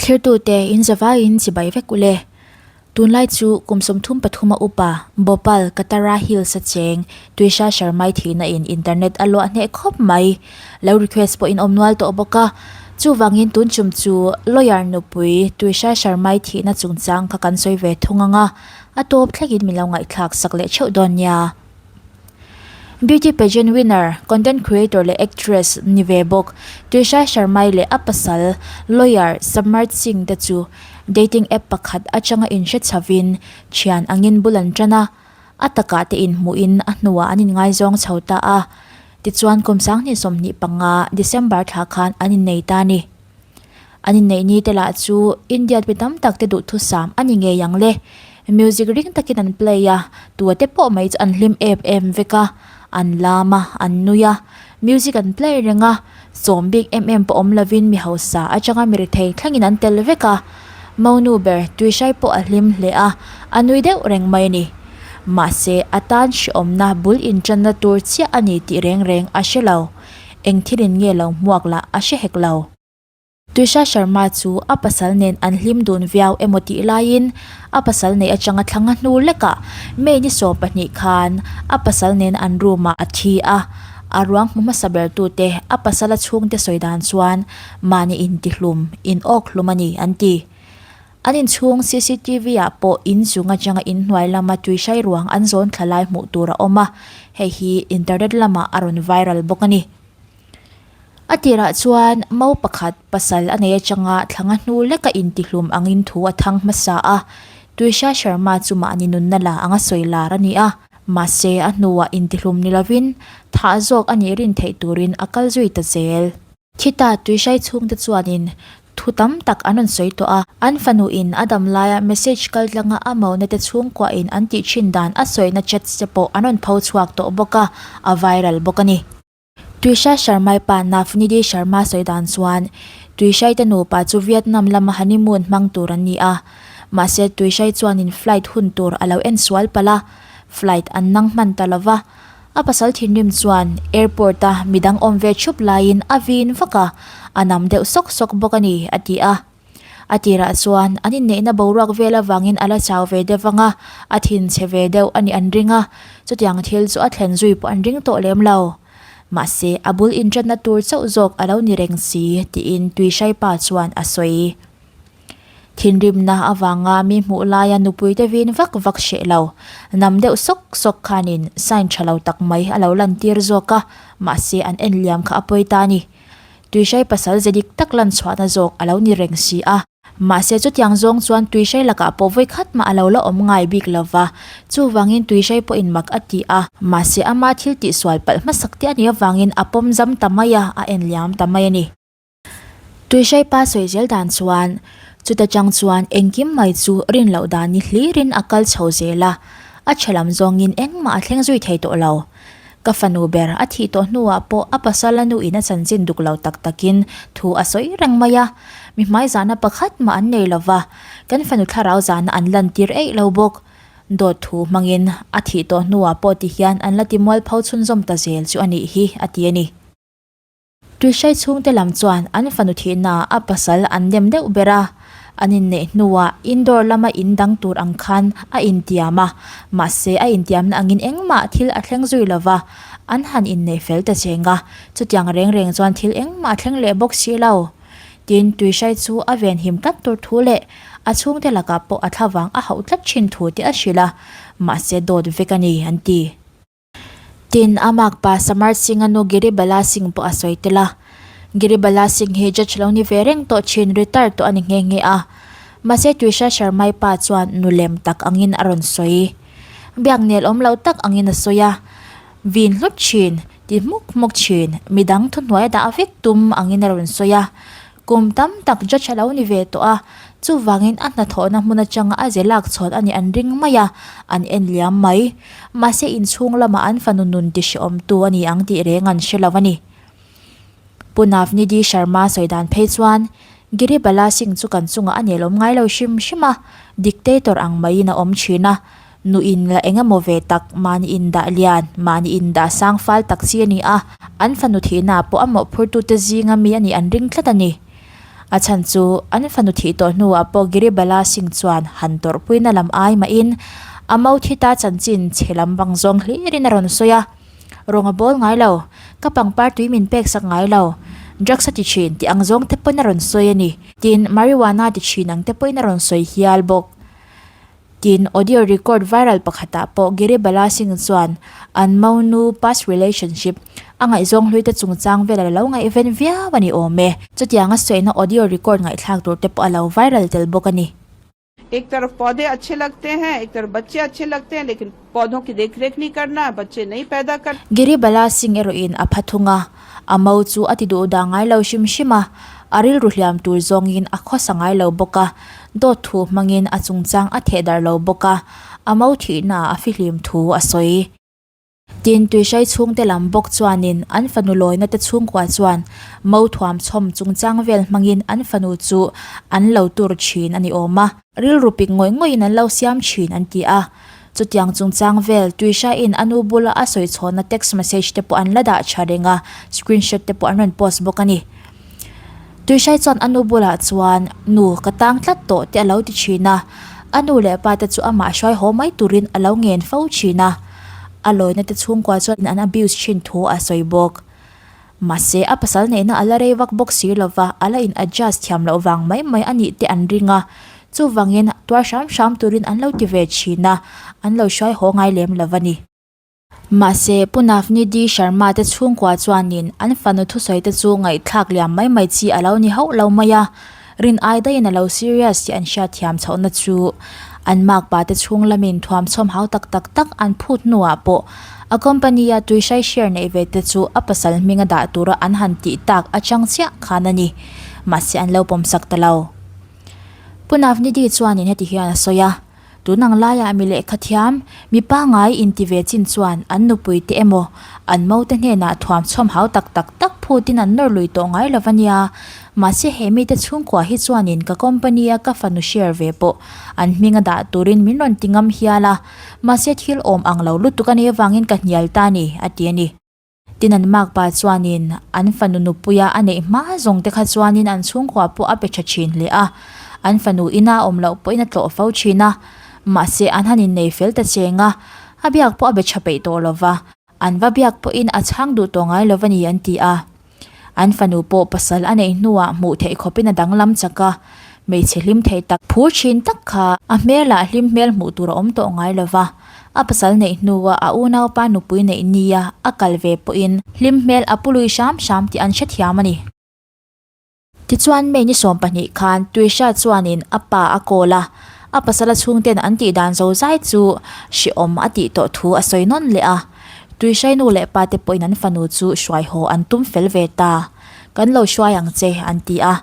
Thlirtute in zavaiin chibai vek ule. Tunlai chu kum 33 a upa Bhopal Katara Hills a cheng Tuisha Sharmai thihna in internet a luah hneh khawp mai. Lo request pawh in awm nual tawh bawk a. Chuvangin tun chum chu lawyer nupui Tuisha Sharmai thihna chungchang kha kan sawi ve thung ang a, a tawp thlengin min lo ngaihthlak sak leh theuh dawn nia. Beauty pageant winner, content creator leh actress ni ve bawk Trisha Sharmai leh a pasal lawyer Samarth Singh te chu dating app pakhat atanga inhre chhovin thian angin bul an tan a, a takah te inhmuhin a hnuah an inngaizawng chho ta a. Tichuan kum 2025 December thla khan an innei ta a ni. An inneih ni te lah chu Indian mi tam tak te duhthusam a ni ngei ang le. Music ring takin an play a, tua te pawh mai chu an hlim em em vek a, an lam a, an nui a, music an play reng a, sawm bik em em pawh awm lovin mi hausa atanga mi rethei thlengin an tel vek a. Monu ber Tuishai pawh a hlim hle a, a nui deuh reng mai a ni. Mahse, a tan hrehawmna bul intanna tur chiah a ni tih reng reng a hre lo. Eng thilin nge lo hmuak lah a hre hek lo. Tuisha Sharma chu a pasal nen an hlim dun viau emaw tih laiin a pasal neih atanga thlanga hnu lekah May ni 12 khan a pasal nen an room ah a thi a, a ruang hmu hmasa ber tute a pasala chhungte sawi dan chuan mahni intihlum, in awk hlum a ni an ti. An inchhung cctv ah pawh in chung atanga inhnuai lama tuihrai ruang an zawn thla lai hmuh tur a awm a, hei hi internet lamah a rawn viral bawk a ni. A tirah chuan mau pakhat pasal a nei atanga thlanga hnu leka intihlum angin thu a thang hmasa a, Tuisha Sharma chu mahni nunna la anga sawi lar a ni a, mahse a hnuah intihlum ni lovin thah zawk a nih rin theih turin a kal zui ta zel. Khita tuihrai chhungte chuanin thu tam tak an rawn sawi tawh a, an fanuin a dam laia message kal tlanga a mauna te chhungkuahin an tih thin dan a sawina chats te pawh an rawn pho chhuak tawh bawk a, a viral bawk a ni. Tuisha Sharmai pa Navnidhi Sharma sawi dan chuan Tuishai te nupa chu Vietnam lama honeymoon hmang tur an ni a, mahse Tuishai chuanin flight hun tur a lo en sual palh a, flight an nang hman ta lova, A pasal thinrim chuan airport a midang awm ve thup laiin a vin vak a, a nam deuh sawk sawk bawk a ni, a ti a. A tirah chuan an inneihna boruak vel avangin a la chau ve deuh vang a, a thinchhe ve deuh a nih an ring a, chutiang thil chu a thlen zui pawh an ring tawh lem lo. Mahse, a bul intranna tur chauh zawk a lo ni reng si, tiin Tuihraipa chuan a sawi. Thinrimna avanga mi hmuh laia nupuite vin vak vak hreh lo, nam deuh sawk sawk khanin sign tha lo tak mai a lo lantir zawk a, mahse an en liam kha a pawi ta a ni. Tuihrai pasal ze dik tak lan chhuahna zawk a lo ni reng si a. Mahse chutiang zawng chuan tuihrai lakah pawh vawi khat mah a lo la awm ngai bik lo va, chuvangin tuihrai pawhin mak a ti a. Mahse ama thil tihsual palh hmasak te a nih avangin a pawm zam ta mai a, a en liam ta mai a ni. Tuihrai pa sawi zel dan chuan chuta chang chuan engkim mai chu rin loh dan ni hlirin a kal chho zel a, a tha lam zawngin engmah a thleng zui thei tawh lo. Ka fanu ber a thih tawh hnuah pawh a pasal a nuin a chanchin duk lo tak takin thu a sawi reng mai a, mi hmai zahna pakhat mah an nei lo va, kan fanu thlarau zahna an lantir eih lo bawk. Dawt thu hmangin a thih tawh hnuah pawh tihian an la timualpho chhunzawm ta zel chu a nih hi, a ti a ni. Tuihrai chhungte lam chuan an fanu thihnaah a pasal an nem deuh ber a, an inneih hnuah indoor lama in dang tur ang khan a intiam a, mahse a intiamna angin engmah thil a thleng zui lo va, an han inneih fel ta cheng a, chutiang reng reng chuan thil engmah a thleng leh bawk si lo. Tin, Tuihrai chu a venhim tlat tur thu leh a chhungte lakah pawh a thlavang a hauh tlat thin thu te a hrilh a, mahse dawt vek a ni an ti. Tin, a makpa Samar Singh-a nu Giribala Singh pawh a sawi tel a. Giribala Singh hi judge lo ni ve reng tawh thin retired tawh a ni nghe nghe a. Mahse Tuisha Sharma-i pa chuan nu lem tak angin a rawn sawi. Biak nel awm lo tak angin a sawi a. Vin hlut thin, ti hmuk hmuk thin, midang thuhnuai a dah vek tum angin a rawn sawi a. Kum tam tak judge a lo ni ve tawh a, chuvangin a hnathawhna hmun atanga a ze lak chhawn a nih an ring mai a, an en liam mai. Mahse inchhung lamah an fanu nun ti hrehawmtu a ni ang tih reng an hre lo a ni. Pu Navnidhi Sharma sawi dan phei chuan, Giribala Singh chu kan chungah a nelawm ngai lo hrim hrim a, dictator ang maiin a awm thin a, Nu in la eng emaw ve tak, mahni in dah lian, mahni in dah sang fal tak chi a ni a, an fanu thihna pawh a mawhphurtute zinga mi a nih an ring tlat a ni. A chhan chu an fanu thih tawh hnuah pawh Giribala Singh chuan han tawrhpuina lam ai mahin a mo thi ta chanchin chhe lam bang zawng hlirin a rawn sawi a. Rawng a bawl ngai lo, ka pangpar tui min pek sak ngai lo, drugs a ti thin tih ang zawng te pawhin a rawn sawi a ni. Tin, marijuana ti thin ang te pawhin a rawn sawi hial bawk. Tin, audio record viral pakhatah pawh Giribala Singh chuan an monu past relationship a ngaihzawng hluite chungchang vel a lo ngaihven viau a ni awm e. Chutianga sawina audio record ngaihthlak tur te pawh a lo viral tel bawk a ni. Ek taraf paudhe achhe lagte hain, ek taraf bachche achhe lagte hain, lekin paudhon ki dekh-rekh nahi karna, bachche nahi paida kar. Giribala Singh erawhin a pha thung a, A mo chu a ti duh dah ngai lo hrim hrim a, a rilru hliam tur zawngin a khawsa ngai lo bawk a, dawt thu hmangin a chungchang a theh darh lo bawk a, a mo thihnaah a fihlim thu a sawi. Tin, Tuihrai chhungte lam bawk chuanin an fanu lawina te chhungkua chuan mo thuam chhawm chungchang vel hmangin an fanu chu an lo tur thin a ni awm a. Rilru pik ngawih ngawih in an lo siam thin an ti a, chutiang chungchang vel Tuisha-in a nu bula a sawi chhawnna text message te pawh an la dah tha reng a, screenshot te pawh an rawn post bawk a ni. Tuishai chuan a nu bulah chuan, Nu, ka tang tlat tawh te a lo ti thin a, a nu leh pa te chu amah hruai haw mai turin a lo ngen fo thin a, a lawina te chhungkua chuan an abuse thin thu a sawi bawk. Mahse, a pasal neihna a la rei vak bawk si lova, a la in adjust thiam loh vang mai mai a nih te an ring a, chuvangin tuar hram hram turin an lo ti ve thin a, an lo hruai haw ngai lem lo a ni. Mahse, Pu Navnidhi Sharma te chhungkua chuanin an fanu thusawi te chu ngaihthlak liam mai mai chi a lo ni hauh lo mai a, Rin ai daihin a lo serious tih an hriatthiam chhohna chu an makpa te chhung lamin thuamchhawm hau tak tak tak an phut hnuah pawh a company a tuihrai share neih ve te chu a pasal hminga dah tura an han tih tak atang chiah khan a ni. Mahse an lo pawmsak ta lo. Pu Navnidhi chuanin heti hian a sawi a. Tun ang laiah mi lehkha thiam, mi pangngai inti ve chin chuan an nupui te emaw, an mo te hnenah thuam chhawm hau tak tak tak phutin an nawr lui tawh ngai lo a nia. Mahse he mite chhungkua hi chuanin ka company a ka fanu share ve pawh an hming a dah turin min rawn ti ngam hial a, mahse thil awm ang lo lutuk a nih avangin ka hnial ta a ni, a ti a ni. Tin an makpa chuanin an fanu nupuia a neih hma zawng te kha chuanin an chhungkua pawh a pe tha thin hle a, an fanu ina a awm loh pawhin a tlawh fo thin a, mahse an han innei fel ta cheng a, a biak pawh a be tha peih tawh lova, an va biak pawhin a chhang duh tawh ngai lova ni an ti a. An fanu pawh pasal a neih hnuah hmuh theih khawpin a danglam chak a, hmeichhe hlim thei tak phur thin tak kha a hmelah hlim hmel hmuh tur a awm tawh ngai lova, A pasal neih hnua a unaupa nupui neih nia a kal ve pawhin hlim hmel a pu lui hram hram tih an hrethiam a ni. Tichuan May ni 12 khan Tuisha chuanin a pa a call a, a pasala chhungten an tih dan zozai chu hrehawm a tih tawh thu a sawi nawn leh a. Tuishai nu leh pa te pawhin an fanu chu hruai haw an tum fel ve ta. Kan lo hruai ang che an ti a.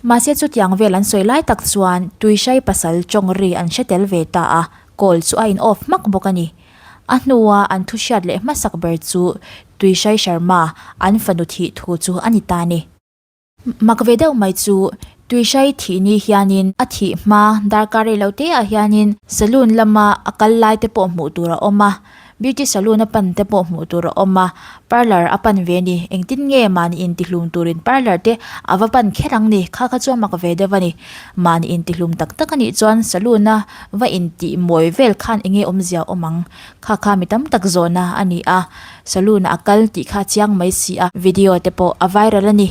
Mahse chutiang vel an sawi lai tak chuan Tuishai pasal tawng ri an hre tel ve ta a, call chu a in off hmak bawk a ni. A hnua an thu hriat leh hmasak ber chu Tuishai Sharma an fanu thih thu chu a ni ta a ni. Mak ve deuh mai chu Tuishai thih ni hianin a thih hma darkar rei lo te ah hianin saloon lama a kal lai te pawh hmuh tur a awm a, Beauty saloon a pan te pawh hmuh tur a awm a, parlour a pan ve a ni. Engtin nge mahni intihlum turin parlour te a va pan kher ang ni? Kha kha chu a mak ve deuh a ni. Mahni intihlum tak tak a nih chuan saloon a va intih mawi vel khan eng nge awmzia awm ang? Kha kha mi tam tak zawhna a ni a, saloon ah a kal tih kha a chiang mai si a, video te pawh a viral a ni.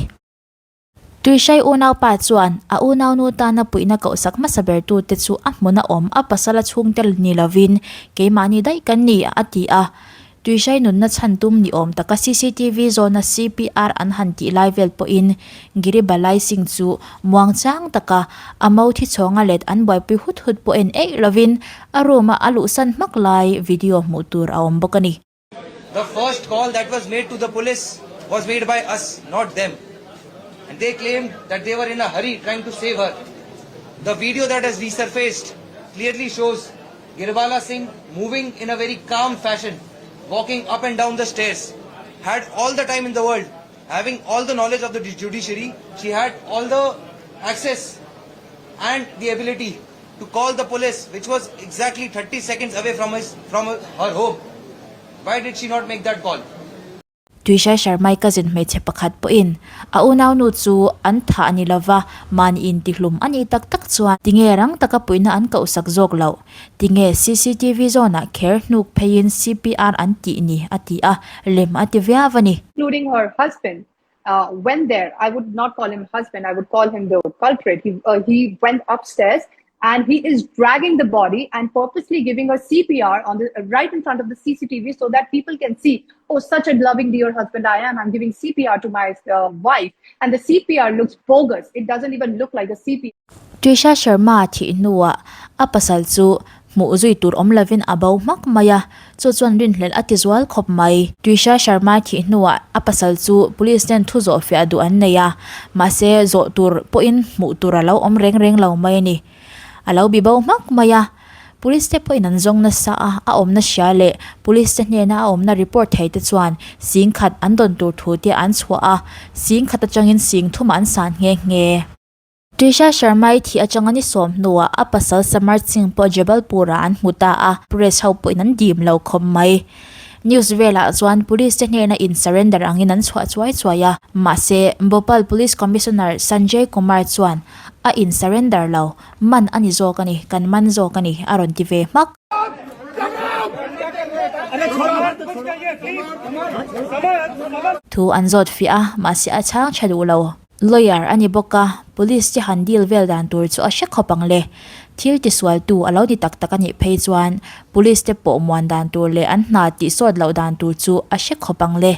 Tuihrai unaupa chuan a unaunu tana puihna kohsak hmasa bertute chu a hmun a awm a pasal a chhungte ni lovin keimahni daih kan ni a ti a. Tuihrai nunna chhan tum ni awm taka cctv zawna CPR an han tih lai vel pawhin Giribalai Singh chu muangchang taka a mo thi chhawnga let an buaipui hut hut pawh en eih lovin a room-a a luhsan hmak lai video hmuh tur a awm bawk a ni. The first call that was made to the police was made by us, not them. And they claimed that they were in a hurry trying to save her. The video that has resurfaced clearly shows Giribala Singh moving in a very calm fashion, walking up and down the stairs, had all the time in the world, having all the knowledge of the judiciary, she had all the access and the ability to call the police which was exactly 30 seconds away from his from her home. Why did she not make that call? Tuishai Sharma-i cousin hmeichhe pakhat pawhin a unaunu chu an thah a ni lova, mahni intihlum a nih tak tak chuan tinge rang taka puihna an kohsak zawk loh? Tinge cctv zawnah kher hnuk pheiin CPR an tih ni? a ti a, lem a ti viau a ni. Including her husband went there, I would not call him husband, I would call him the culprit. He he went upstairs and he is dragging the body and purposely giving a CPR on the right in front of the CCTV so that people can see, oh, such a loving dear husband I am. I'm giving CPR to my uh, wife. And the CPR looks bogus. It doesn't even look like a CPR. Trisha Sharma thih hnuah a pasal chu hmuh zui tur awm lovin a bo hmak mai a, chu chuan rinhlelh a ti zual khawp mai. Trisha Sharma thih hnuah a pasal chu police nen thu zawh fiah duh an nei a, mahse zawh tur pawhin hmuh tur a lo awm reng reng lo mai a ni. A lo bi bo hmak mai a, police te pawhin an zawng nasa a, a awmna hria leh police te hnena a awmna report thei te chuan sing khat an dawn tur thu te an chhuah a, sing khat atangin sing thumah an san nghe nghe. Trisha Sharma-i thih atanga ni sawm hnuah a pasal Samar Singh pawh Jabalpur-ah an hmu ta a, press ho pawhin an dim lo khawp mai. News velah chuan police te hnena in surrender angin an chhuah chuai chuai a, mahse Bhopal Police Commissioner Sanjay Kumar chuan a in surrender lo, man a ni zawk a ni, kan man zawk a ni a rawn ti ve hmak. Thu an zawt fiah a, mahse a chhang tha duh lo. Lawyer a ni bawk a, police te han deal vel dan tur chu a hre khawp ang le. Thil tisualtu a lo ni tak tak a nih phei chuan police te pawh muan dan tur leh an hna tihsawt loh dan tur chu a hre khawp ang le.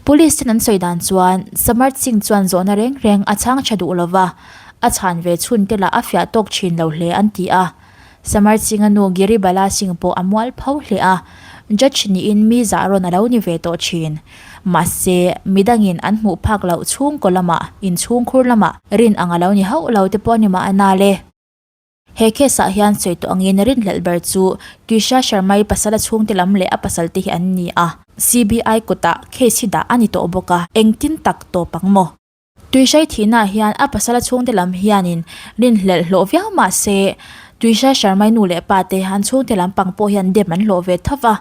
Police ten an sawi dan chuan Samarth Singh chuan zawhna reng reng a chhang tha duh lova, a chhan ve chhun te lah a fiah tawk thin lo hle an ti a. Samar Singh-a nu Giribala Singh pawh a mual pho hle a, judge niin mi zah rawn a lo ni ve tawh thin. Mahse, midangin an hmuh phak loh chhungkaw lamah, inchhungkhur lamah rin ang a lo ni hauh lo te pawh a ni mah a na le. He case ah hian sawi tawh angin rinhlelh ber chu Twisha Sharma-i pasala chhungte lam leh a pasal te hi an ni a. CBI kutah case hi dah a ni tawh bawk a, engtin tak tawp ang maw? Tuihrai thihnaah hian a pasala chhungte lam hianin rinhlelh hlawh viau mah se, Tuihrai Sharmai nu leh pa te an chhungte lam pang pawh hian dem an hlawh ve tho va.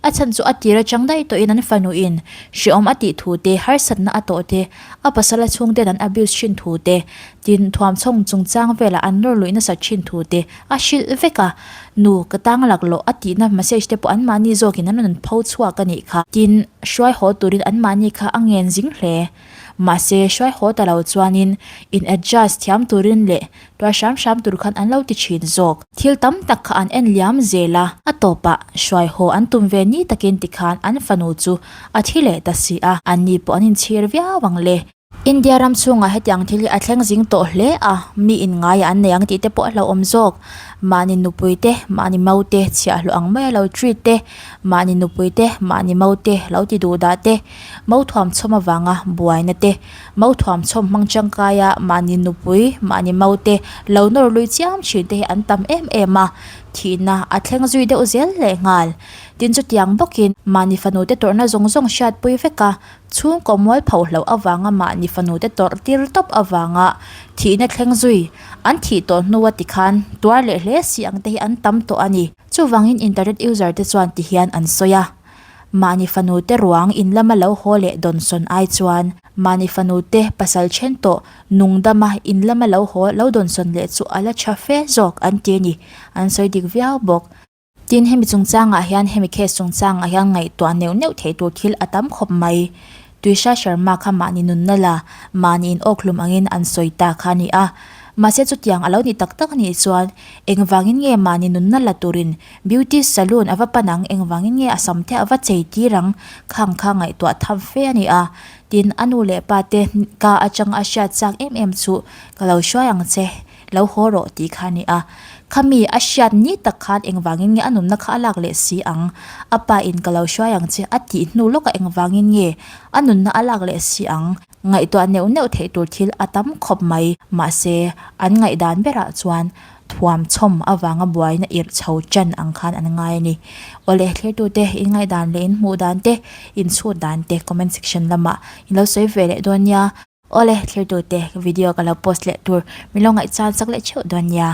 A chhan chu a tir atang daih tawhin an fanuin hrehawm a tih thu te, harsatna a tawh te, a pasala chhungten an abuse thin thu te, tin thuamchhawng chungchang velah an nawr luih nasat thin thu te a hrilh vek a. Nu, ka tang laklawh a tihna message te pawh anmahni zawkin an rawn pho chhuak a nih kha. Tin, hruai haw turin anmahni kha a ngen zing hle. Mahse, hruai haw ta lo chuanin in adjust thiam turin leh tuar hram hram tur khan an lo ti thin zawk. Thil tam tak kha an en liam zel a, a tawpah hruai haw an tum ve ni takin tikhan an fanu chu a thi leh ta si a, anni pawh an inchhir viau ang le. India ram chhungah hetiang thil hi a thleng zing tawh hle a, mi in ngaia an nei ang tih te pawh a hlauhawm zawk. Mahni nupui te, mahni mau te chhiahhlawh ang maia lo treat te, mahni nupui te, mahni mau te lo ti duh dah te, Mau thuam chhawm avanga buaina te, mau thuam chhawm hmang tangkaia mahni nupui, mahni mau te lo nawr lui chiam thin te hi an tam em em a, thihna a thleng zui deuh zel leh nghal. Tin chutiang bawkin mahni fanu te tawrhna zawng zawng hriatpui vek a, chhungkaw mual pho hlauh avanga mahni fanu te tawrh tir tawp avanga thihna thleng zui an thih tawh hnua tikhan tuar leh hle si ang te hi an tam tawh a ni. Chuvangin internet user te chuan tihian an sawi a. Mahni fanu te ruang in lama lo haw leh dawnsawn ai chuan mahni fanu te pasal then tawh nung dama in lama lo haw lo dawnsawn leh chu a la tha fe zawk an ti a ni. An sawi dik viau bawk. Tin, hemi chungchangah hian hemi case chungchangah hian ngaihtuah neuh neuh theih tur thil a tam khawp mai. Tuisha Sharma kha mahni nunna la, mahni in awkhlum angin an sawi ta kha a ni a. Mahse chutiang a lo ni tak tak a nih chuan engvangin nge mahni nunna la turin Beauty salon a va pan ang, engvangin nge a sam te a va chei tir ang khang kha ngaihtuah tham fe a ni a. Tin, a nu leh pa te ka atang a hriat chak em em chu ka lo hruai ang che, lo haw rawh tih kha a ni a. Khami a hriat ni tak khan engvangin nge a nunna kha a lak leh si ang, a pa in ka lo hruai ang che a tih hnu lawkah engvangin nge a nunna a lak leh si ang, ngaihtuah neuh neuh theih tur thil a tam khawp mai. Mahse, an ngaihdan berah chuan thuam chhawm avanga buaina irh chho ṭan ang khan an ngai a ni. Awle thlirtute in ngaihdan leh in hmuh dan te, in chhut dan te comment section lamah in lo sawi ve leh dawn nia. Awle thlirtute video ka lo post leh tur min lo ngaihchan chak leh theuh dawn nia.